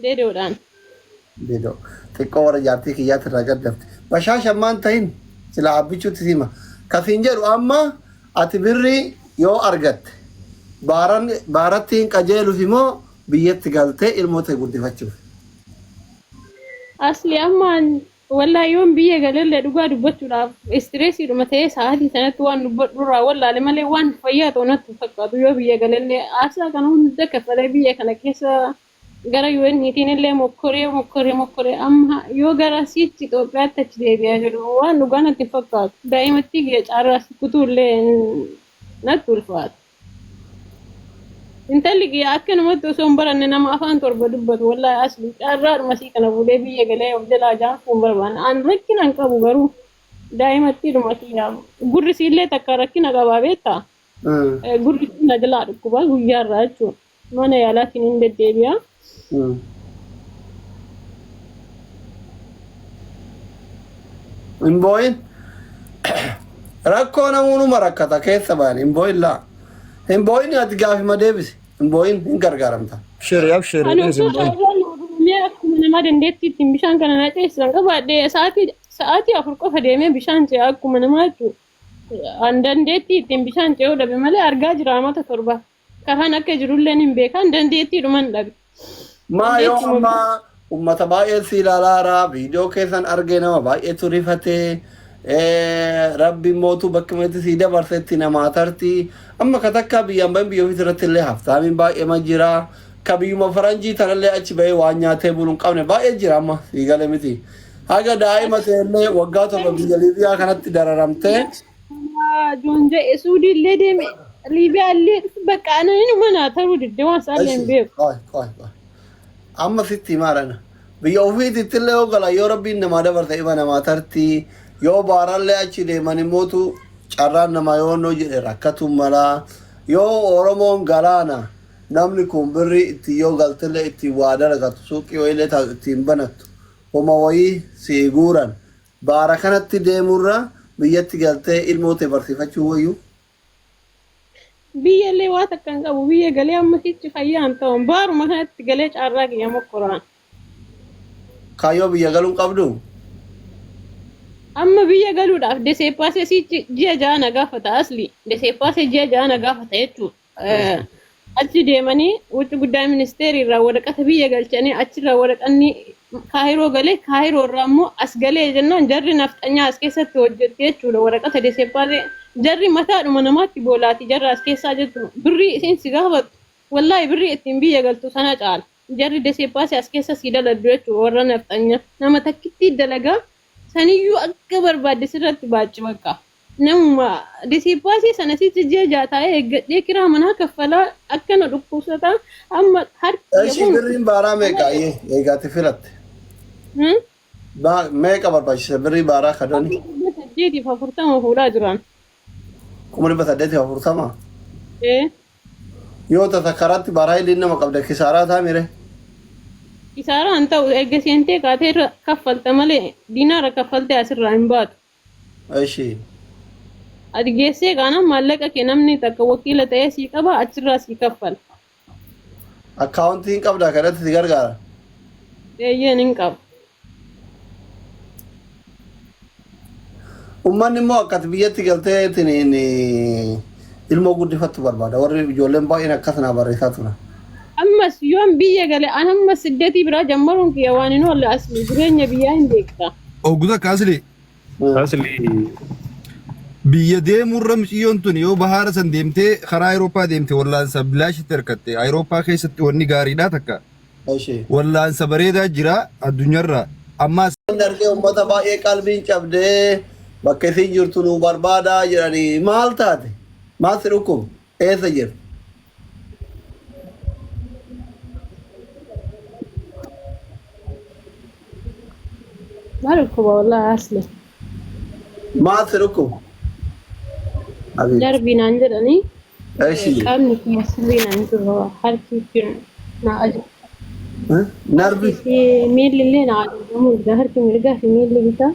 Deedoodhaan. Deedoo. Xiqqoo warra jaartii kiyyaatti irraa gaddafte. Bashaasha ammaan tahin silaa abbichuutti sima. Kasiin jedhu amma ati birrii yoo argatte baaran baaratti hin qajeeluuf immoo biyyatti galtee ilmoo ta'e guddifachuuf. Asli ammaan Wallahi yoon biyya galellee dhugaa dubbachuudhaaf istireesiidhuma ta'ee sa'aatii sanatti waan dubbadhu irraa wallaale malee waan fayyaa ta'u natti hin fakkaatu yoo biyya galellee aarsaa kana hunda kaffalee biyya kana keessa gara UN'tiin illee mokkoree mokkoree mokkoree amma yoo gara siichi Itoophiyaatti achi deebi'aa jedhu waan dhugaa natti hin fakkaatu daa'imattii kiyya caarraa si kutuu illee natti ulfaata. Intalli kiyya akkanumatti osoo hin baranne nama afaan torba dubbatu wallaahi asli carraadhuma sii kana fuudhee biyya galee of jalaa jaamsuu hin barbaanne. An rakkina hin qabu garuu daa'imattiidhuma kiyya gurri siillee takka rakkina qabaa beektaa? Gurri na jalaa dhukkuba guyyaarraa jechuudha. Mana yaalaatiin hin deddeebi'a. Hin boo'in. Rakkoo namoonni rakkata keessa ba'an hin boo'in laa. Hin boo'in ati gaafima deebisi. Hin boo'in hin gargaaramta. Abshiri abshiri Ani dhiisi osoo hin boo'in. carraan Oromiyaa akkuma namaa dandeettii ittiin bishaan kana na ceesisan qabaadhe sa'aatii sa'aatii 4 qofa deemee bishaan ce'a akkuma namaa jechuudha. An dandeettii ittiin bishaan ce'uu dhabe malee argaa jira amata torba. Karaan akka jirulleen hin beekan dandeettiidhuman dhabe. Maa yoo Dandeettii ammaa ummata baay'ee si ilaalaara viidiyoo keessan argee nama baay'eetu rifatee rabbi mootuu bakka meetti sii dabarsetti namaa tarti amma ka takkaa biyyaan bahin biyya ofiis irratti illee haftaamiin baay'ee ma jira ka biyyuma faranjii tanallee achi bahee waan nyaatee bulu hin qabne baay'ee jira amma sii gale miti haga daa'ima ta'ellee waggaa 7 biyya Liibiyaa kanatti dararamtee Joonja'e Suudii illee deeme Liibiyaa illee bakka ana inuma naa taruu didde waan isaallee hin beeku. Qoy, qoy, qoy. Amma sitti himaadhaan. Biyya ofiititti illee yoo galan yoo rabbiin namaa dabarte ima namaa tarti. Yoo baarallee achi deeman immootu carraan namaa yoo noo jedhe rakkatu mala. Yoo Oromoon galaana namni kun birrii ittiin yoo galtellee ittiin waa dalagatu suuqii wayiillee taatu ittiin banattu homa wayii sii guuran Baara kanatti deemurra biyyatti galtee ilmoo tee barsiifachuu wayyu. Biyya illee waa takka hin qabu. Biyya galee amma sichi fayyaa hin ta'u. Baaruma kanatti galee caarraa kiyya mokkoraan. Kaayyoo biyya galuu hin qabdu? Amma biyya galuudhaaf deseeppaasee sichi ji'a ja'a na gaafata asli. Deseeppaasee ji'a ja'a na gaafata jechuudha. Achi deemanii wucci guddaa ministeerii irraa waraqata biyya galchanii achirraa waraqanni kaayiroo galee kaayiroo irraa immoo as galee jennaan jarri nafxanyaa as keessatti hojjetti jechuudha waraqata deseeppaasee jarri mataadhuma namaatti boolaati jarri as keessaa jettu birrii isin si gaafattu wallaahi birrii ittiin biyya galtu sana caala jarri deseeppaasee as keessa si daladdu jechuudha warra nafxanyaa nama takkittii dalagaa Saniyyuu akka barbaadde sirratti baacci bakka. Namuma disiippaasii sana sichi ji'a ja'a taa'ee eeggadhee kiraa manaa kaffalaa akkana dhukkubsataa amma harki Eshi kun birriin baaraa meeqa ayyee eegaati filatte. Hmm? Meeqa barbaachisa birrii baaraa kadoni? 840 fuudhaa jiran. 840,000? Ee. Yoo tasa karaatti baraa iliin nama qabda kisaaraa taa mire. Kisaaraa hin ta'u erga seentee kaatee irra kaffalta malee diinaara kaffaltee asirraa hin baatu. Eshi. Ati geessee kaanaan maallaqa kee namni takka wakiila ta'ee sii qaba achirraa sii kaffala. Akkaawuntii hin qabdaa kanatti si gargaara. Eeyyeen hin qaba. Uummanni immoo akka ati biyyatti galtee ittiin ilmoo guddifattu barbaada. Warri ijoolleen baay'een akkas naa barreessaa turan. Ammas yoon biyya gale an ammas siddeetii biraa jammaruun kiyya waan hin oolle asli jireenya biyyaa hin beekta. Oggu takka asli Asli biyya deemurra miciyyoon tun yoo bahaara san deemtee karaa Awurooppaa deemte wallaansa bilaashitti harkatte Awurooppaa keessatti wanni gaariidha takka. Eshi. Wallaansa bareedaa jira addunyaarraa. Ammaas. Inni argee uummata baay'ee qalbiin cabdee bakka isiin jirtu nu barbaadaa jedhanii maal taate? Maal si dhukkuba? Eessa jirti? Maal dhukkuba wallahi asli. Maal si dhukkuba? Abiy. Darbii naan jedhanii Eshi. qaamni kiyya sirrii naan jiru harki kun na ajaja. Narbi. Harki fi miilli illee na ajajamu jira harki mirgaa fi miilli bitaa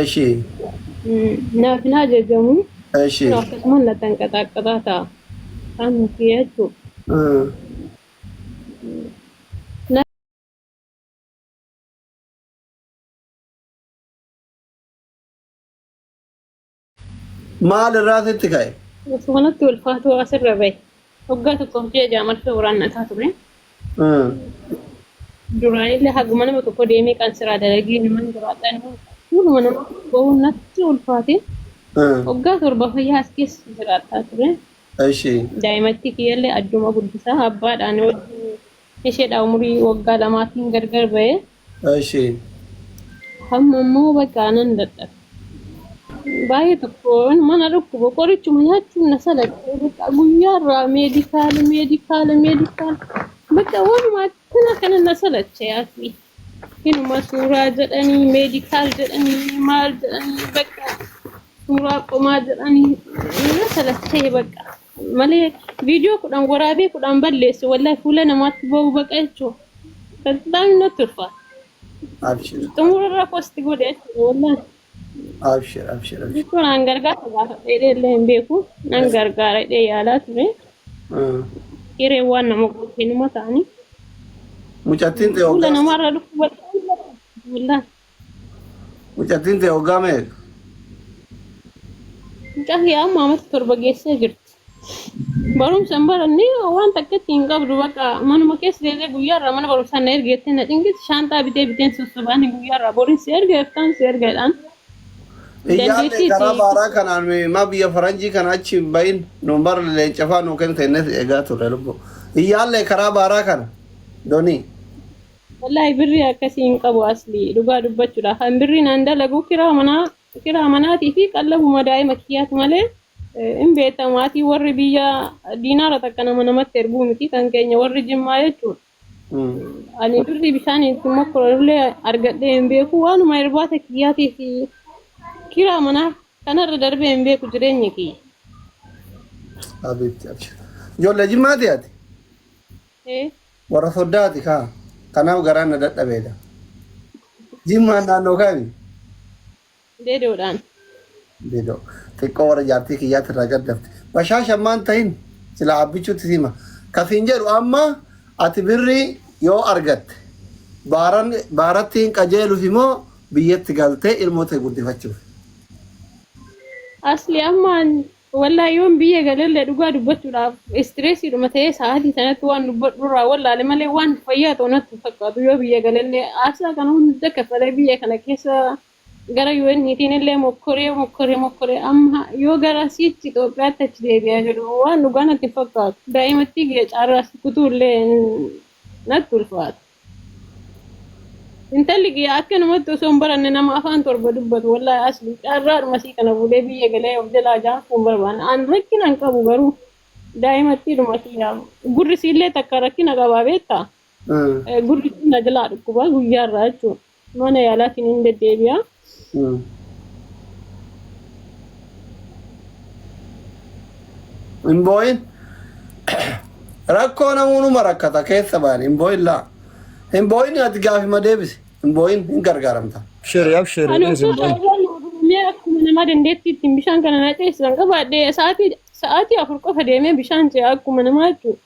Eshi. naaf na ajajamu. Eshi. Akkasuma na tanqaxaaqqaxaa ta'a. Qaamni kiyya jechuudha. Maal irraa sitti ka'e? Osoo natti ulfaatu asirra bahe. Waggaa tokkoof ji'a ja'a marfee waraannataa ture. Duraanillee haguma nama tokko deemee qansiraa dalagee naman jiraadha. Fuuluma nama bahuun natti ulfaate. Waggaa 7 fayyaa as keessa jiraadhaa ture. Eshi. Daa'imatti kiyyallee adduma guddisaa abbaadhaan wajjin isheedha umurii waggaa lamaatiin gargar ba'e. Eshi. Hamma immoo bakka nan dadhabe. Baay'ee tokko mana dhukkuba qorichuma nyaachuun na salachee bakka guyyaarraa meedikaala meedikaala meedikaala bakka waanuma akkana kana na salachee asii. Inuma suuraa jedhanii meedikaal jedhanii maal jedhanii bakka suuraa qomaa jedhanii na salachee bakka malee viidiyoo 10 waraabee 10 balleesse wallahi fuula namaatti ba'uu baqa jechuudha. Baay'ee natti ulfaata. Abshir. Xumura irra posti godhe jechuudha wallahi. Abshir abshir abshir. Jechuun an gargaarsa gaafadhee illee hin beeku. Nan gargaara jedhee yaalaa ture. Hireen waan nama goote numa ta'anii. Mucattiin ta'e Fuula waggaa namaarra dhufu wallahi. Mucattiin ta'e waggaa meeqa? Mucaan kiyya amma amata 7 geessee jirti. Barumsa hin baranne waan takkatti hin qabdu bakka manuma keessa deemtee guyyaarraa mana barumsaa na ergeettee na cinqiti shaanxaa bitee biteen sossobaani guyyaarraa boriin si erga iftaan si erga jedhaan. Iyyaallee Dandeettii karaa itti baaraa kanaan maa biyya faranjii kana achi hin bahin nuun bara leenca faa nuu kennite innis eegaa turre lubbu. Iyyaallee karaa baaraa kana donii. Wallaahi birrii akkasii hin qabu asli dhugaa dubbachuudhaaf kan birrii naan dalagu kiraa manaa kiraa manaatii fi qallabuma daa'ima kiyyaati malee hin beekta maatii warri biyya diinaara takka nama namatti erguu miti kan keenya warri jimmaa jechuudha. Ani birrii bishaan itti mokkorollee argadhee hin beeku waanuma irbaata kiyyaatii fi kiraa manaa kanarra darbee hin beeku jireenyi kiyya. Habiibti abshir. Ijoollee jimmaati ati? Ee. Warra soddaati kaa. Kanaaf garaan na dadhabeedha. Jimmaan naannoo kami? Deedoodhaan. Deedoo. Xiqqoo warra jaartii kiyyaatti irraa gaddafte. Bashaasha ammaan tahin sila abbichuutti sima. Kasiin jedhu amma ati birrii yoo argatte baaran baaratti hin qajeelufi moo biyyatti galtee ilmoo ta'e guddifachuuf? Asli ammaan Wallahi yoon biyya galellee dhugaa dubbachuudhaaf istireesiidhuma ta'ee sa'aatii sanatti waan dubbadhu irraa wallaale malee waan fayyaa ta'u natti hin fakkaatu yoo biyya galellee aarsaa kana hunda kaffalee biyya kana keessa gara UN'tiin illee mokkoree mokkoree mokkoree amma yoo gara siichi Itoophiyaatti achi deebi'aa jedhu waan dhugaa natti hin fakkaatu daa'imattii kiyya caarraas kutuu illee natti ulfaata. Intalli kiyya akkanumatti osoo hin baranne nama afaan 7 dubbatu wallahi asli carraadhuma isii kana fuudhee biyya galee of jalaa jaamsuu hin barbaanne. An rakkina hin qabu garuu daa'imattiidhuma kiyya gurri isiillee takka rakkina qabaa beektaa? Gurri isii na jalaa dhukkuba guyyaarraa jechuudha. Mana yaalaatiin hin deddeebi'a. Hin boo'in. Rakkoo namuunuma rakkata keessa ba'an hin boo'in laa. Hin boo'in ati gaafima deebisi. Hin boo'in hin gargaaramta. Abshiri abshiri Ani dhiisi osoo hin boo'in. carraan Oromiyaa akkuma nama dandeettii ittiin bishaan kana na ceesisan qabaadhe sa'aatii 4 qofa deemee bishaan ce'a akkuma namaa jechuudha.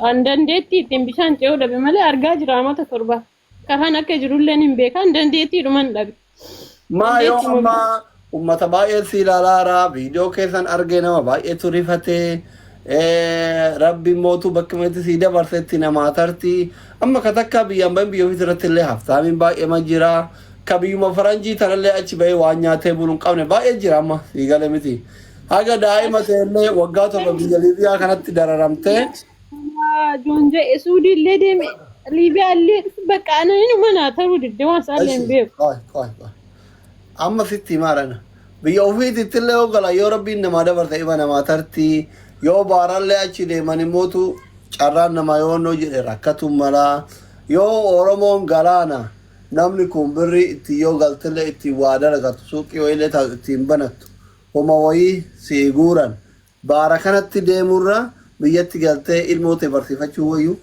An dandeettii ittiin bishaan ce'uu dhabe malee argaa jira amata 7. Karaan akka jirulleen hin beekan dandeettiidhuman dhabe. Maa yoo Dandeettii ammaa ummata baay'een si ilaalaara viidiyoo keessan argee nama baay'eetu rifatee rabbi mootuu bakka itti sii dabarsetti namaa tarti amma ka takkaa biyyaan bahin biyya ofiis irratti illee haftaamiin baay'eema jira ka biyyuma faranjii tanallee achi bahee waan nyaatee bulu hin qabne baay'ee jira amma sii gale miti haga daa'ima ta'ellee waggaa 7 biyya Liibiyaa kanatti dararamtee Joonja'e Suudii illee deeme Liibiyaa illee bakka ana inuma naa taruu didde waan isaallee hin beeku. Qoy, qoy, qoy. Amma sitti himaadhana. Biyya ofiititti illee yoo galan yoo rabbiin namaa dabarte ima namaa tarti. Yoo baarallee achi deeman immootu carraan namaa yoo onnoo jedhe rakkatu mala. Yoo Oromoon galaana namni kun birrii ittiin yoo galtellee ittiin waa dalagatu suuqii wayiillee taatu ittiin banattu homa wayii sii guuran Baara kanatti deemurra biyyatti galtee ilmoo tee barsiifachuu wayyuu.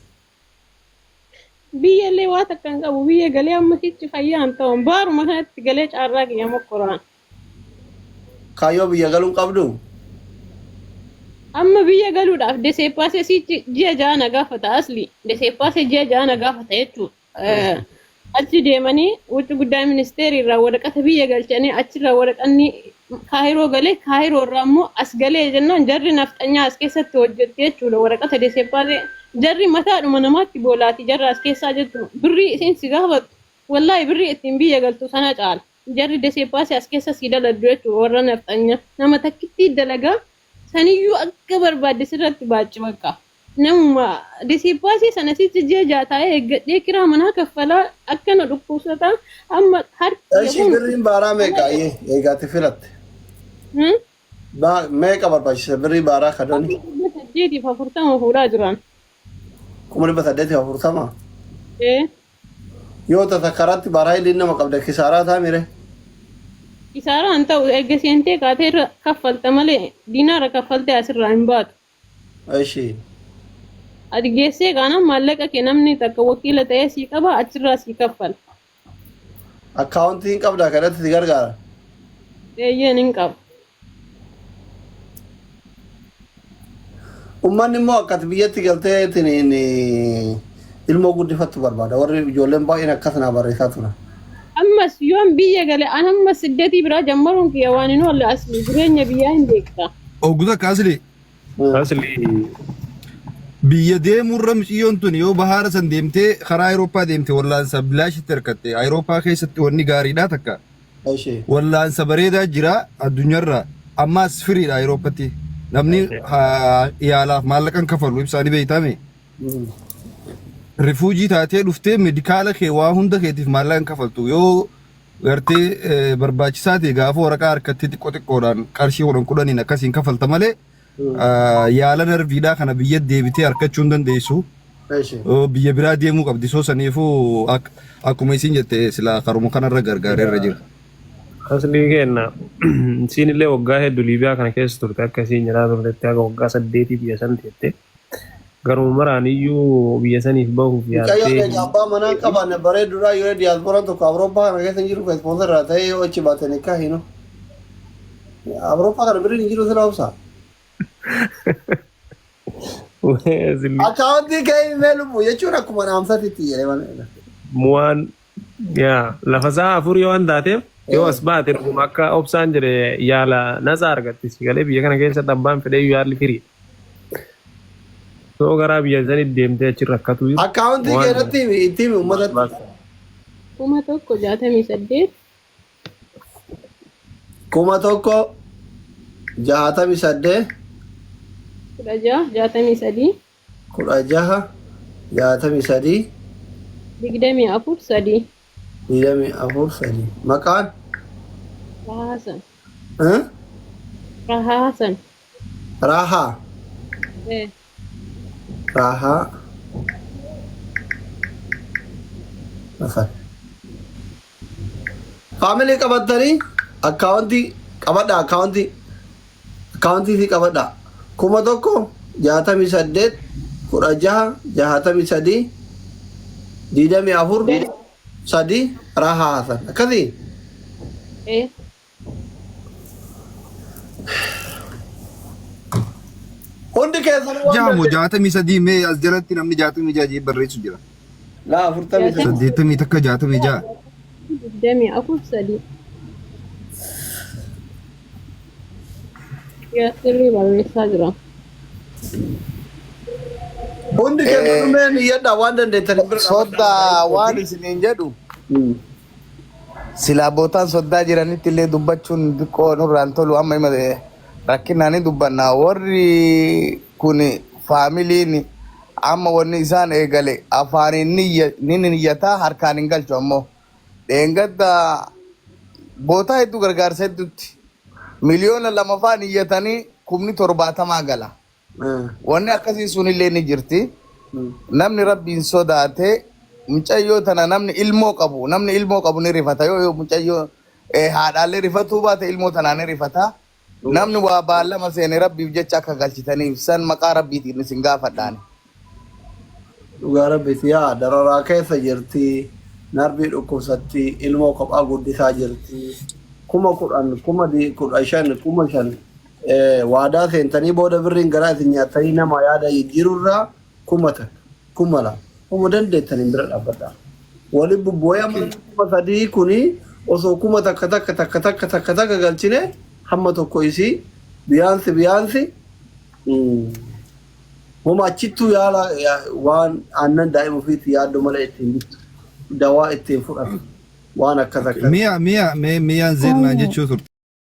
Biyya illee waa takka hin qabu. Biyya galee amma sichi fayyaa hin ta'u. Baaruma kanatti galee caarraa kiyya mokkoraan. Kaayyoo biyya galuu hin qabduu? Amma biyya galuudhaaf deseeppaasee sichi ji'a ja'a na gaafata asli. Deseeppaasee ji'a ja'a na gaafata jechuudha. Achi deemanii wucci guddaa ministeerii irraa waraqata biyya galchanii achirraa waraqanni Kaayiroo galee, Kaayiroo irraa immoo as galee jennaan jarri nafxanyaa as keessatti hojjetti jechuudha. Waraqata deseeppaasee jarri mataadhuma namaatti boolaati, jarri as keessaa jechuudha. Birrii isin si gaafattu, wallaahi, birrii ittiin biyya galtu sana caala. Jarri deseeppaasee as keessa si daladdu jechuudha. Warra nafxanyaa nama takkittii dalagaa saniyyuu akka barbaadde sirratti baacci. Bakka namuma deseeppaasee sana sitti ji'a 6 taa'ee eeggadhee kiraa manaa kaffalaa akkana dhukkubsataa amma harki Ishii birriin baaraa meeqa ayyee eegaati filatte? Meeqa barbaachisa birrii baaraa kadooni? 840 fuudhaa jiran. 840,000? Ee. Yoo tasa karaatti baaraa hiliin nama qabda, kisaaraa taa mire? Kisaaraan ta'u, erga seentee kaatee irra kaffalta malee diinaara kaffaltee asirraa hin baatu. Ishii. Ati geessee kaanaan maallaqa kee namni takka wakiila ta'ee sii qaba, achirraa sii kaffala. Akkaawuntii hin qabdaa kanatti si gargaara? Eeyyeen, hin qaba. Uummanni immoo akkati biyyatti galtee ittiin ilmoo guddifattu barbaada. Warri ijoolleen baay'een akkas naa barreessaa turan. Ammas yoon biyya gale an amma siddatii biraa jammaruun kiyya waan hin oolle. Asli jireenya biyyaa hin beekta. Ogguta akka asli Asli biyya deemurra miciyyoon tun yoo bahaara san deemtee karaa Awurooppaa deemte wallaansa bilaashitti harkatte. Awurooppaa keessatti wanni gaariidha takka. Ishee. Wallaansa bareedaa jira addunyaarra. Ammaas firiidha Awurooppatti. Namni yaalaaf maallaqan kafalu ibsaanii beeytame. Refugee taatee dhuftee medical kee waa hunda keetiif maallaqan kafaltu, yoo gartee barbaachisaa ta'e gaafa waraqaa harkatti xiqqoo xiqqoodhaan qarshii 10 10n akkasiin kafalta malee yaala narviidhaa kana biyya deebitee harkachuu hin dandeessu. Ishee. Oo, biyya biraa deemuu qabdi. Soo saniifuu akkuma isin jette silaa karuma kanarra gargaareerra jira. Asli kenna isiin illee waggaa hedduu Liibiyaa kana keessa turte. Akka isiin jedhaa turtetti haga waggaa 8 biyya san teette. Garuma maraan iyyuu biyya saniif bahuuf Mucayyoo yaaltee keenya abbaa manaa hin qabaanne bareeduudha. Yoo diyaaspooraan tokko Awurooppaa kana keessa hin jiru kan sponsor irraa ta'ee yoo achi baate nikkaa hinu. Awurooppaa kana birriin hin jiru sila obsa. Asli Akkaawuntii kee himee lubbu jechuun akkuma dhaamsatitti jedhee malee. Muwaan yaa lafa isaa afurii waan taateef yoo as baate dhuguma akka obsaan jedhe yaala natsaa argatti. Si galee, biyya kana keessatti abbaan fedhee yaalli firii. Soo garaa biyya sanitti deemtee achi rakkatu Akkaawuntii kee irratti himi, itti himi uummatatti. 1068. 1068. 1663. 1663. 24 3. 24 3. Maqaan? Rahaasan. Eh? Rahaasan. Raahaa. Ee. Raahaa. Hasan. Family qabattanii akkaawuntii qabadha, akkaawuntii fi qabadha. 1068 1663 24 3, Raahaa Hasan. Akkasii? Ee. Hundi keessan waan Jaamu 63, mee as jalatti namni 66 jee barreessu jira. Laa, 43. 81, 66. 24 3. Yaa, sirrii barreessaa jira. Hundi keessan mee niyyadhaa waan dandeettanii bira Soddaa waan isiniin jedhu, silaa bootaan soddaa jiranitti illee dubbachuun xiqqoo nurraan tolu. Amma hima rakkinaan ni dubbanna. Warri kun faamiliin amma wanni isaan eegale afaaniin ni niyyataa, harkaan hin galchu. Ammoo dheengadda bootaa hedduu gargaarsa hedduutti 2 miliyoona faa niyyatanii 70,000 gala. Wanni akkasii sunillee ni jirti. Namni Rabbiin sodaate mucayyoo tana, namni ilmoo qabu, namni ilmoo qabu ni rifata. Yoo mucayyoo haadhaallee rifatuu baate, ilmoo tanaa ni rifata. Namni waa baallama seene Rabbiif jecha akka galchitaniif san maqaa Rabbiitiin isin gaafadhaan. Dhugaa Rabbiiti, yaa dararaa keessa jirti. Narbii dhukkubsatti, ilmoo kophaa guddisaa jirti. 10,000, 15,000, 5,000 waadaa seentanii booda birriin garaa isin nyaattanii nama yaada jijjiirurraa 1000, 2000, kuma dandeettaniin bira dhaabbadhaa. Waliin bubbu'ee amma 3000 kuni osoo 1000 takka takka takka takka takka galchine hamma tokko isii biyaansi biyaansi homa achittuu yaala waan aannan daa'ima ofiitti yaaddu malee ittiin bittu dawaa ittiin fudhatu waan akkas akkas. Mi'a mi'a mee mi'aan zeenaa jechuu turte.